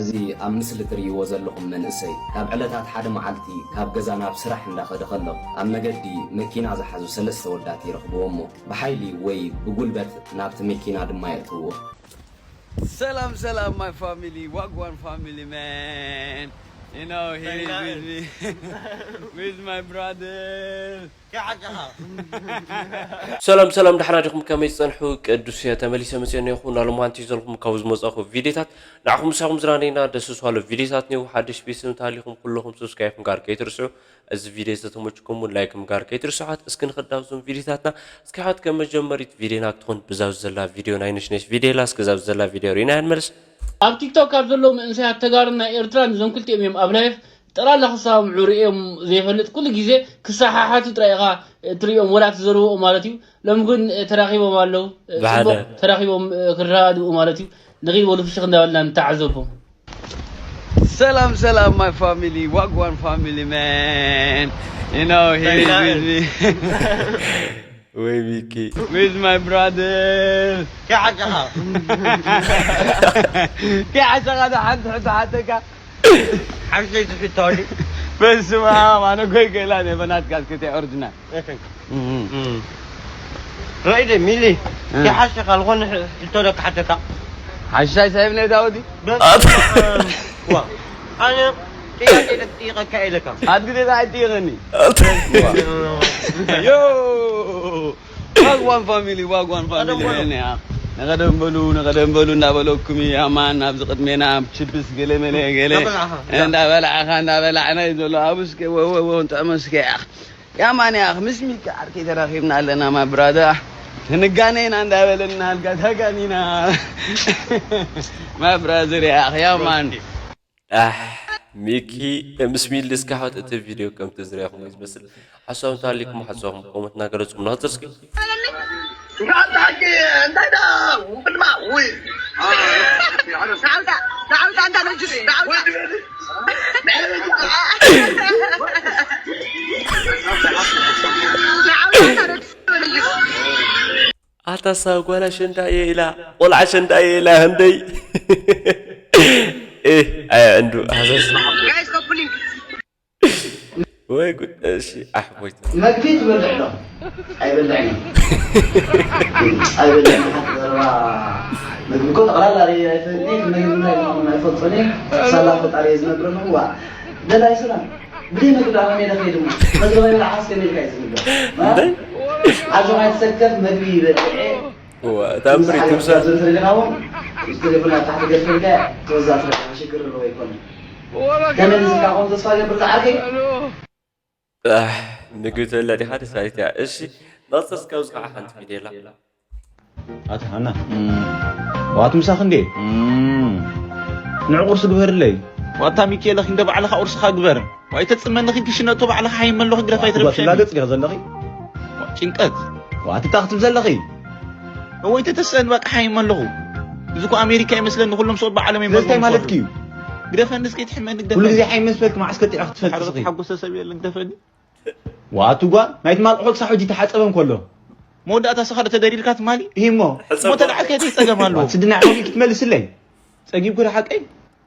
እዚ ኣብ ምስሊ ትርእይዎ ዘለኹም መንእሰይ፣ ካብ ዕለታት ሓደ መዓልቲ ካብ ገዛ ናብ ስራሕ እንዳኸደ ከሎ፣ ኣብ መገዲ መኪና ዝሓዙ ሰለስተ ወዳት ይረኽብዎ እሞ፣ ብሓይሊ ወይ ብጉልበት ናብቲ መኪና ድማ የእትውዎ። ሰላም ሰላም፣ my family፣ ዋግዋን family man። You know, here is with me, with my brother. ሰላም ሰላም፣ ደሓና ዲኹም? ከመይ ዝጸንሑ? ቅዱስ እየ፣ ተመሊሰ መጽኤ እኒኹ። ናሎም ሓንቲ ይዘልኩም ካብ ዝመጻኹ ቪዲዮታት ንዓኹም ምሳኹም ዝራነይና ደስ ዝባሉ ቪዲዮታት እኒው። ሓድሽ ቤተሰብ እንተሃሊኹም ኩለኹም ሰብስክራይብ ምግባር ከይትርስዑ። እዚ ቪዲዮ ዝተመችኩም እውን ላይክ ምግባር ከይትርስዓት። እስኪ ንኸዳብ ዞም ቪዲዮታትና። እስኪ ሓት ከም መጀመሪት ቪዲዮና ክትኾን ብዛብ ዘላ ቪዲዮ ናይ ነሽነሽ ቪዲዮ ኢላ። እስኪ ዛብ ዘላ ቪዲዮ ርኢና ንመልስ። ኣብ ቲክቶክ ካብ ዘለዉ መንእሰያት ተጋሩን ናይ ኤርትራን እዞም ክልቲኦም እዮም ኣብ ላይፍ ጠቕላላ ክሰማምዑ ርእዮም ዘይፈልጥ። ኩሉ ግዜ ክሰሓሓቱ ጥራይ ኢኻ እትርእዮም፣ ወላ ትዘርብኦም ማለት እዩ። ሎም ግን ተራኺቦም ኣለዉ። ብሓደ። ጽቡቕ ተራኺቦም ክረዳድኡ ማለት እዩ። ንኺድ በሉ ፍሽኽ እንዳበልና ንተዓዘቦም። ሰላም ሰላም፣ my family፣ ዋግዋን family man። You know, here is with me, ወይ ሚኪ። With my brother። ከይ ሓቀኻ? ከይ ሓቀኻ? ዶ ሓንቲ ሕቶ ሓተካ? ሓንቲ ትሕቶ ድዩ? በስመ ኣብ፣ ኣነ እኮ ይክእላ እየ፣ በናትካ እስኪ እንታይ ኦሪጂናል? እሺ። እም። እም። ራይደ ሚሊ፣ እ። ከይ ሓቀኻ ዝኾነ ሕ-፣ ሕቶ ዶ ክሓተካ? ሓሻይ ሳይብ ናይ ዳውዲ? በስመ ኣብ። ዋ፣ ኣነ ጥያቄ ልጥይቐካ ኢለካ። ኣድግዴታ ኣይጥይቐኒ። ዮ! ዋግዋን ፋሚሊ፣ ዋግዋን ፋሚሊ፣ ቀደም በሉ። ነያ። ነቐደም በሉ፣ ነቐደም በሉ እንዳበለኩም እዩ። ኣማን ኣብዚ ቅድሜና ችፕስ ገለ መለ ገለ ደበላዕኻ። እንዳበላዕኻ፣ እንዳበላዕና እዩ ዘሎ። ኣብ እስከ ወ-፣ ወ-፣ ወ-፣ እንጥዕም እስከ ያኽ። ያማን ያኽ፣ ምስ ሚኪ ዓርከይ ተራኺብና ኣለና፣ my brother። ክንጋነ ኢና እንዳበለና ኣልጋ ተጋኒና። My brother ያኽ፣ ያማን። ኣሕ፣ ሚኪ ምስ ሚሊ እስካዕ እቲ ቪድዮ ከምቲ ዝረኣኹም እዩ ዝመስል። ሓሳብ እንተሃሊኩም ሓሳብኩም ኮመንት እናገለጽኩም ናጽር እስኪ። ኣታ ሳብ ጓል ኣሸንዳ እየ ኢላ፣ ቆልዓ ኣሸንዳ እየ ኢላ፣ ህንደይ። ኤህ፣ ኣየ ዕንዱ፣ ሃሰስ። ወይ ጉድ፣ እሺ፣ ኣሕ፣ ወይ። መግቢ ትበልዕ ዶ? ኣይበልዕን። ኣይበልዕን። ሓንቲ ዘረባ መግቢ እኮ ጠቕላላ ኣይ-፣ ኣይፈልጥን እየ። መግቢ እንታይ ምዃኑ ኣይፈልጦን እየ። ሳላ ፈጣሪ እየ ዝነግረሉ። ዋ፣ ደላይ ሰላም። ብደይ መግቢ ኣብ ሜዳ ከይድ እሞ። መግቢ ከይበላዕካ እስከ ሜዳ ከይድ ዝብሎ። እ? እንታይ? ዓርሶም ኣይትሰከፍ፣ መግቢ በሊዐ። እዋ፣ ታምሪ ምሳሕ ትምሳሕ። ዝብል ስለ ጀጋቦ፣ ምስ ቴሌፎን ኣብ ታሕቲ ገድፈልካ፣ ተወዛፍ ሽግር ኣለዎ ኣይኮነን። ከመይ ንስካ ከምኡ ተስፋ ገብር ዝዓርከይ? ኣሕ፣ ምግቢ ትበልዕ ዲኻ ደስ በሃሊት እያ። እሺ፣ ናጽር እስከ ኣብዚ ከዓ ሓንቲ ቪድዮ ኣላ። ኣታ ሃና፣ እም፣ ዋት ምሳኽ እንዴ? እም፣ ንዕ ቁርሲ ግበርለይ። ዋታ ሚካኤል፣ ኺንደ ባዕልኻ ቁርስኻ ግበር። ዋይ ተጽመኒ ኺድ ክሽነቶ ባዕልኻ ሓይመሎ ኺድ ግደፋ ዋት ይትረፍ ሸኒ። ትላገጽ ዲኻ ዘለኺ? ዋ፣ ጭንቀት። ዋት እታ ክትብል ዘለኺ? እወይ ተተስአን በቃ ሓይመ ኣለኹ። እዚ እኮ ኣሜሪካ ይመስለኒ፣ ኩሎም ሰብኣት ብዓለም እዮም ስለዚ እንታይ ማለት ዝመርሑ። እዩ? ግደፈኒ እስኪ ትሕመኒ፣ ኩሉ ግደፈኒ። ግዜ ሓይመ መስበልክ መዓስ ከጢዕካ ክትፈልጥ ሓረር እስኺ? ተሓጎሰ ሰብ የለን፣ ግደፈኒ። ዋቱ ጓል፣ ናይ ትማል ቁሑል ክሳብ ሕጂ ተሓጸበ እንከሎ። መወዳእታ ስኻ ዶ ተደሪርካ ትማሊ? እሂሞ። እሞ ተደዓርከ እቲ ጸገም ኣለዎ። ዋት ስድና ሓቂ ክትመልስለይ? ጸጊብኩ ዶ ሓቀይ?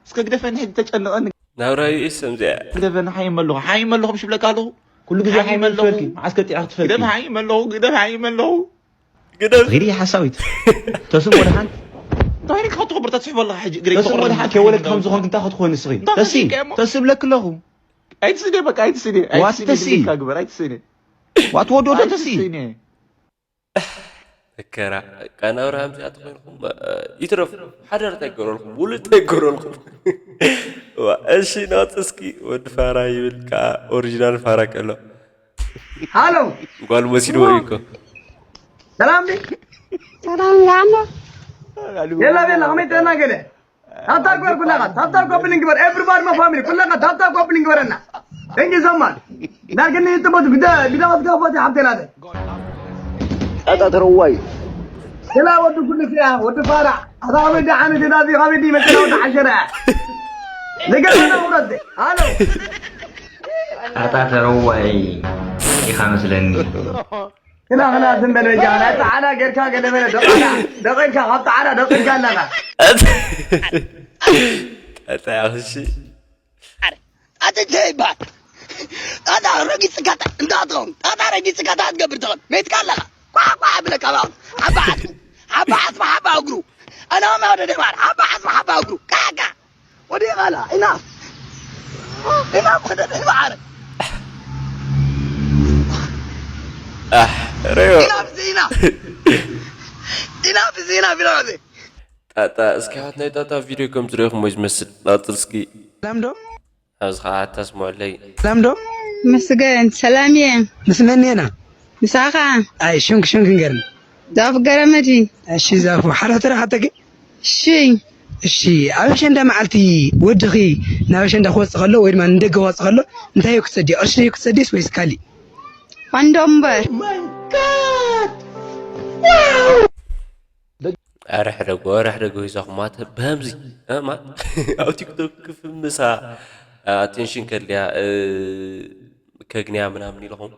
እስከ ግደፈኒ ሕጂ ተጨንቐኒ። ናብራ ዩ ኤስ ከምዚኣ። ግደፈኒ ሓይመ ኣለኹ፣ ሓይመ ኣለኹ ምሽ ብለካ ኣለኹ። ኩሉ ግዜ ሓይመ ሓይመ ኣለኹ። መስበልኪ፣ መዓስ ከጢዕካ ክትፈልጢ? ግደፍ ሓይመ ኣለኹ፣ ግደፍ ሓይመ ኣለኹ። ግደፍ። ሪዲ ሓሳዊት። ተስም ወደ ሓንቲ። እንታይ ኢልካ ትኽብር ተትሕቦ ኣለኻ ሕጂ እግረይ ተስም ወደ ሓንቲ ከወለድ ከም ዝኾንክ እንታይ ክትኾን ንስኺ? እንታይ ተሲ፣ ከሲካ እሞ? ተሲ ብለክ ኣለኹ። ኣይትስደ በቃ ኣይትስደ። ዋት ኣይትስደ ተሲ? ግዴታ ግበር ኣይትስደ። ዋት ወዶ ዶ ተሲ? ኣይትስደ። መከራ። ቃና ኣብርሃም እዚኣ ተኾይንኩም፣ እ፣ ይትረፍ። ሓዳር እንታይ ይገበረልኩም? ውሉድ እንታይ ይገበረልኩም? ዋ፣ እሺ፣ ናውፅ እስኪ ወዲ ፋራ ይብል ከዓ ኦሪጂናል ፋራ ከሎ። ሃሎ። ጓል መሲልዎ እዩ እኮ። ሰላም ዲ? ሰላም፣ ደህና። የላ ቤላ፣ ከመይ ጥዕና ገለ? ታብታብ ግበር ኩላኻ፣ ታብታብ ኮፕሊንግ ግበር፣ everybody my family፣ ኩላኻ ታብታብ ኮፕሊንግ ግበረና። Thank you so much። ዳርግኒ ይጥቦት፣ ግደ-፣ ግደ ወስጋ ቦቲ ሓብቴ ናተ። ኣታ ተረዋይ። ስላ ወዲ ኩሉ ስያ፣ ወዲ ፋራ። ኣታ ከመይ ደሓን እቲ ናዚ ከመይ ዲ መኪና ወዲ ሓሸራ። ንገረና ውረድ። ሃሎ። ኣታ ተረዋይ ኢኻ መስለኒ። ክላ፣ ክላ፣ ዝም በል በጃ። ናይ ጣዕላ ጌርካ ገለ በለ፣ ደቂልካ፣ ደቂልካ፣ ካብ ጣዕላ ደቂልካ ኣለኻ። ኣታ ያኽሺ ኣረ ኣትንተ ይባል ጣጣ ረጊጽካ እንታይ ትኸውን? ጣጣ ረጊጽካ እንታይ ትገብር ትኸውን? ሜትካ ኣለኻ ኳዕ ኳዕ ብለካ ባኹ ሓባ ዓጽሙ ሓባ ዓጽሙ ሓባ እግሩ ኣና ማ ወደ ደባር ሓባ ዓጽሙ ሓባ እግሩ ካካ ወደ ቃላ ኢናፍ ኢናፍ ወደ ደባር ረዮ ኢናፍ ዚና ኢናፍ ዚና ቢራዘ ጣጣ እስኪ ሓት ናይ ጣጣ ቪድዮ ከም ዝረኢኹሞ እዩ ዝመስል። ናጽር እስኪ ሰላም ዶ ኣብዚ ከዓ ኣታስምዑለይ። ሰላም ዶ መስገን ሰላም እየ ምስ መን ኔና ምሳኻ ኣይ ሽንክ ሽንክ ንገርኒ ዛፍ ገረመዲ እሺ ዛፉ ሓደ ተራ ሓተኪ እሺ እሺ ኣብ ሸንዳ መዓልቲ ወድኺ ናብ ሸንዳ ክወፅእ ከሎ ወይ ድማ ንደገ ክወፅእ ከሎ እንታይ እዩ ክትሰዲ ቅርሺ እዩ ክትሰዲስ ወይስ ካሊእ ኮንዶም እምበር ኣረ ሕደጎ ኣረ ሕደጎ ይዛኹም ማተ በምዚ እ፣ ማ- ኣብ ቲክቶክ ክፍምሳ ኣቴንሽን ከድልያ እ፣ ከግንያ ምናምን ኢልኹም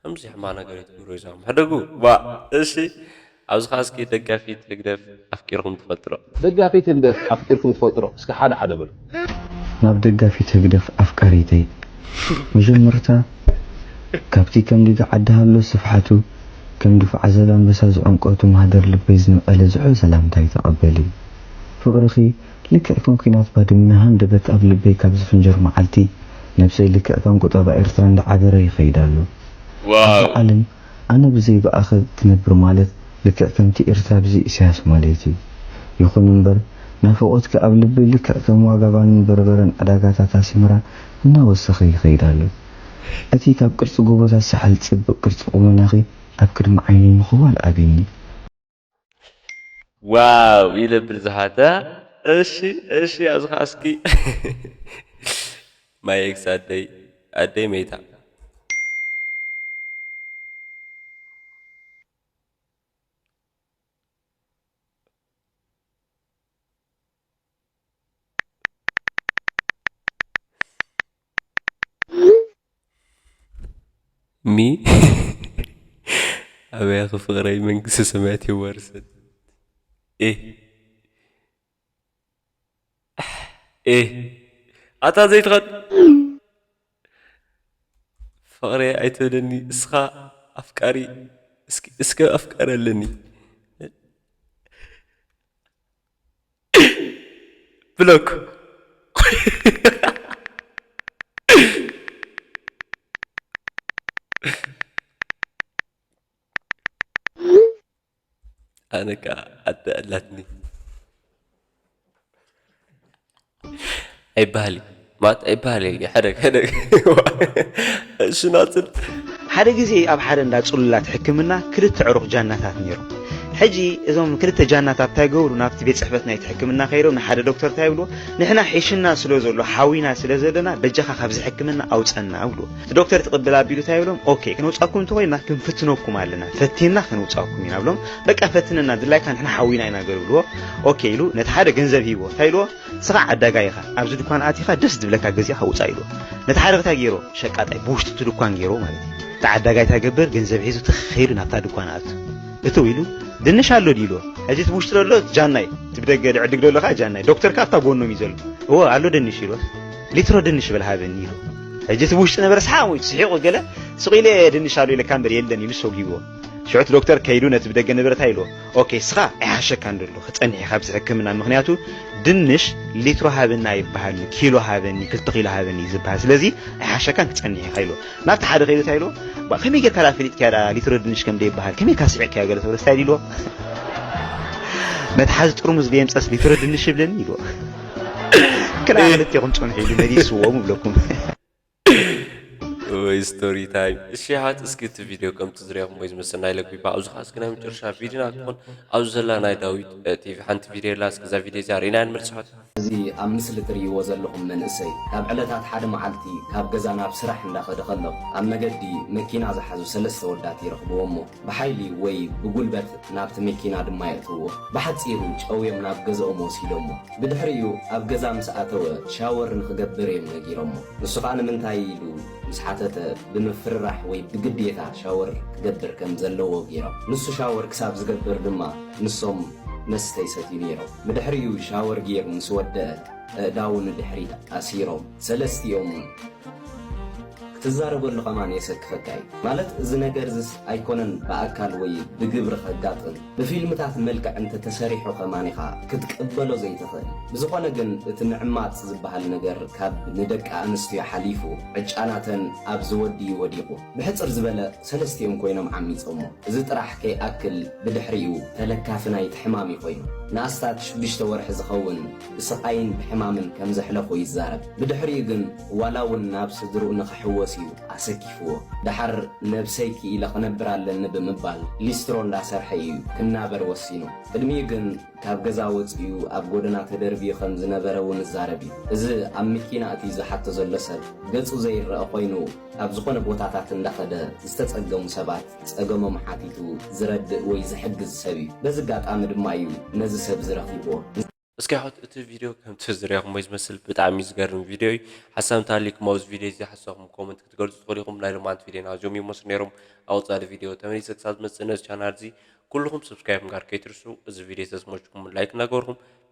ከምዚ ሕማ ነገር የትግብሩ ይዛኹም ሕደጉ ባ እሺ ኣብዚ ከዓ እስኪ ደጋፊት ህግደፍ ኣፍቂርኩም ትፈልጡ ዶ ደጋፊት ህግደፍ ኣፍቂርኩም ትፈልጡ ዶ እስኪ ሓደ ሓደ በሉ ናብ ደጋፊት ህግደፍ ኣፍቃሪተይ መጀመርታ ካብቲ ከም ዲጋ ዓዲ ሃሎ ስፍሓቱ ከም ድፉዓ ዘል ኣንበሳ ዝዕንቀቱ ማህደር ልበይ ዝነቐለ ዝሑል ሰላምታይ ተቐበሊ ፍቕርኺ ልክዕ ከም ኲናት ባድመ ሃንደበት ኣብ ልበይ ካብ ዝፍንጀር መዓልቲ ነብሰይ ልክዕ ከም ቁጠባ ኤርትራ እንዳዓበረ ይኸይድ ኣሎ ኣብዛ ዓለም ኣነ ብዘይ ብኣኺ ክነብር ማለት ልክዕ ከምቲ ኤርትራ ብዘይ ኢሳያስ ማለት እዩ። ይኹን እምበር ናፍቖትኪ ኣብ ልበይ ልክዕ ከም ዋጋ ባንን በርበረን ዕዳጋታት ኣስመራ እናወሰኸ ይኸይድ ኣሎ። እቲ ካብ ቅርጺ ጎቦታት ሳሕል ጽብቕ ቅርጺ ቁመናኺ ኣብ ቅድሚ ዓይነይ ምኽዋል ኣብዩኒ። ዋው ይለብል ዝሃተ እሺ እሺ ኣብዚ ከዓ እስኪ ማየክስ ኣደይ ኣደይ መይታ ሚ ኣበያኺ ፍቕረይ መንግስተ ሰማያት የዋርሰት ኤህ ኤህ ኣታ ዘይትኸድ ፍቕረይ ኣይትበለኒ እስኻ ኣፍቃሪ እስኪ እስከ ኣፍቃሪ ኣለኒ ብሎክ ኣነ ከዓ ኣደ ኣላትኒ ኣይበሃል እዩ ማት ኣይበሃል እዩ ሕደግ ሕደግ እሺ ናፅል ሓደ ግዜ ኣብ ሓደ እንዳ ጽሉላት ሕክምና ክልተ ዕሩኽ ጃናታት ነይሮም። ሕጂ እዞም ክልተ ጃናታት እንታይ ገብሩ ናብቲ ቤት ጽሕፈት ናይቲ ሕክምና ከይዶም ንሓደ ዶክተር እንታይ ይብልዎ ንሕና ሒሽና ስለ ዘሎ ሓዊና ስለ ዘለና በጃኻ ካብዚ ሕክምና ኣውጸና ይብልዎ። እቲ ዶክተር ትቕብል ኣቢሉ እንታይ ይብሎም ኦኬ ክነውጻኩም እንተኾይና ክንፍትነኩም ኣለና ፈቲና ክንውጻኩም ኢና ብሎም በቃ ፈትነና ድላይካ ንሕና ሓዊና ኢና ገር ይብልዎ። ኦኬ ኢሉ ነቲ ሓደ ገንዘብ ሂብዎ እንታይ ኢልዎ ንስኻ ዓዳጋይ ኢኻ ኣብዚ ድኳን ኣቲኻ ደስ ዝብለካ ገዚእኻ ውጻእ ኢልዎ። ነቲ ሓደ እንታይ ገይሮ ሸቃጣይ ብውሽጢ እቲ ድኳን ገይሮ ማለት እዩ። እቲ ዓዳጋይ እንታይ ገብር ገንዘብ ሒዙ ትኽ ኢሉ ናብታ ድኳን ኣቱ። እትው ኢሉ ድንሽ ኣሎ ድዩ ኢልዎ። ሕጂ እቲ ብውሽጢ ዘሎ ጃናይ እቲ ብደገ ድዕድግ ዘሎ ከዓ ጃናይ ዶክተር ከዓ ኣብታ ጎኖም እዩ ዘሎ። እዎ ኣሎ ድንሽ ኢልዎ። ሊትሮ ድንሽ በል ሃበኒ ኢሉ። ሕጂ እቲ ብውሽጢ ነበረ ሰሓቕ ወይ ስሒቑ ገለ ስቕ ኢለ ድንሽ ኣሎ ኢለካ እምበር የለን ኢሉ ሰጒግዎ። ሽዑ እቲ ዶክተር ከይዱ ነቲ ብደገ ነበረ እንታይ ኢልዎ ኦኬ እስኻ ኣይሓሸካን ደሎ ክጸንሕ ኢኻ ኣብዚ ሕክምና ምኽንያቱ ድንሽ ሊትሮ ሃበኒ ኣይበሃልን ኪሎ ሃበኒ ክልተ ኪሎ ሃበኒ እዩ ዝበሃል ስለዚ ኣይሓሸካን ክጸንሕ ኢኻ ኢልዎ ናብቲ ሓደ ከይዱ እንታይ ኢልዎ ባ ከመይ ጌርካ ደኣ ፈሊጥካዮ ደኣ ሊትሮ ድንሽ ከም ዘይበሃል ከመይ ኢልካ ስሒቕካዮ ገለ ተብሎ እንታይ ኢልዎ መትሓዚ ጥርሙዝ ደየምጸስ ሊትሮ ድንሽ ይብለኒ ኢልዎ ክልተ ክልቴኹም ጸንሑ ኢሉ መሊስዎም እብለኩም ወይ ስቶሪ ታይም እሺ ሓት እስኪ እቲ ቪድዮ ከምቲ ዝሪኹም ወይ ዝመስል ናይ ለጉባ ኣብዚ ከዓ እስኪ ናይ መጨረሻ ቪድዮና ክኾን ኣብዚ ዘላ ናይ ዳዊት ቲቪ ሓንቲ ቪድዮ የላ እስኪ እዛ ቪድዮ እዚኣ ርኢና ንመልስሖት እዚ ኣብ ምስሊ ትርእይዎ ዘለኹም መንእሰይ ካብ ዕለታት ሓደ መዓልቲ ካብ ገዛ ናብ ስራሕ እንዳኸደ ከሎ ኣብ መገዲ መኪና ዝሓዙ ሰለስተ ወዳት ይረኽብዎ እሞ ብሓይሊ ወይ ብጉልበት ናብቲ መኪና ድማ የእትውዎ። ብሓጺሩ ጨውዮም ናብ ገዝኦም ወሲዶሞ። ብድሕሪኡ ኣብ ገዛ ምስ ኣተወ ሻወር ንኽገብር እዮም ነጊሮሞ። ንሱ ኸኣ ንምንታይ ኢሉ ምስ ሓተተ ብምፍርራሕ ወይ ብግዴታ ሻወር ክገብር ከም ዘለዎ ገይሮም። ንሱ ሻወር ክሳብ ዝገብር ድማ ንሶም መስተ ይሰትዩ ነይሮም። ብድሕሪኡ ሻወር ገይሩ ምስ ወደአ ኣእዳዉ ንድሕሪት ኣሲሮም ሰለስቲኦም ክትዛረበሉ ከማን የሰክፈካ እዩ። ማለት እዚ ነገር ዝስ ኣይኮነን ብኣካል ወይ ብግብሪ ከጋጥም፣ ብፊልምታት መልክዕ እንተተሰሪሑ ከማን ኢኻ ክትቅበሎ ዘይትኽእል። ብዝኾነ ግን እቲ ምዕማፅ ዝበሃል ነገር ካብ ንደቂ ኣንስትዮ ሓሊፉ ዕጫናተን ኣብዚ ወዲ እዩ ወዲቑ። ብሕፅር ዝበለ ሰለስቲኦም ኮይኖም ዓሚፆሞ። እዚ ጥራሕ ከይኣክል ብድሕሪኡ ተለካፊ ናይቲ ሕማም እዩ ኮይኑ። ንኣስታት ሽዱሽተ ወርሒ ዝኸውን ብስቓይን ብሕማምን ከም ዘሕለፎ ይዛረብ። ብድሕሪኡ ግን ዋላ እውን ናብ ስድርኡ ንኽሕወስ እዩ ኣሰኪፍዎ። ደሓር ነብሰይ ክኢለ ክነብር ኣለኒ ብምባል ሊስትሮ እንዳሰርሐ እዩ ክናበር ወሲኑ። ቅድሚኡ ግን ካብ ገዛ ወጺኡ ኣብ ጎደና ተደርብዩ ከም ዝነበረ እውን ይዛረብ እዩ። እዚ ኣብ መኪና እቲ ዝሓቶ ዘሎ ሰብ ገጹ ዘይረኣ ኮይኑ ኣብ ዝኾነ ቦታታት እንዳኸደ ዝተጸገሙ ሰባት ጸገሞም ሓቲቱ ዝረድእ ወይ ዝሕግዝ ሰብ እዩ። በዚ ኣጋጣሚ ድማ እዩ ነዚ ሰብ ዝረኺብዎ። እስኪ ኣሕዋት እቲ ቪድዮ ከምቲ ዝረኹም ወይ ዝመስል ብጣዕሚ ዝገርም ቪድዮ እዩ። ሓሳብ እንተሃልይኩም ኣብዚ ቪድዮ እዚ ሓሳብኩም ኮመንት ክትገልጹ ትኽእሉ ኢኹም። ናይ ሎማዓንቲ ቪድዮና እዚኦም ይመስሉ ነይሮም። ኣብ ቀጻሊ ቪድዮ ተመሊሰ ክሳብ ዝመጽእ ነዚ ቻናል እዚ ኩልኹም ሰብስክራይብ ምግባር ከይትርስዑ። እዚ ቪድዮ ተዝመችኩም ላይክ እናገበርኩም